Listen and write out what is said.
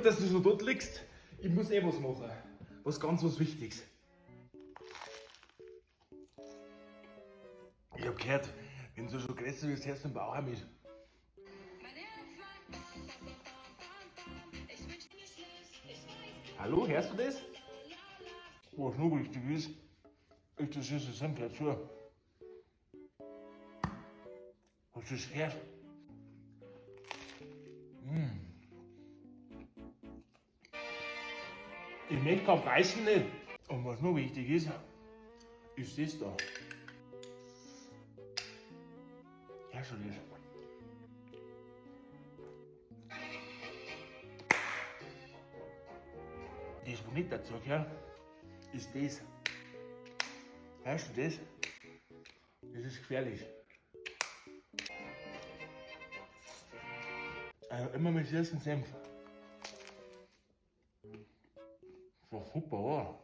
Gut, dass du schon dort liegst. Ich muss eh was machen. Was ganz was Wichtiges. Ich hab gehört, wenn du schon größer wirst, hörst du den Bauch auch mit. Hallo, hörst du das? Was noch wichtig ist, ist, dass ich Senf dazu. Hast du das gehört? Mm. Ich möchte kein Preisen nicht. Und was noch wichtig ist, ist das da. Hörst du das? Das, was nicht dazu gehört, ist das. Hörst du das? Das ist gefährlich. Also immer mit süßen Senf. Ist doch super, oder?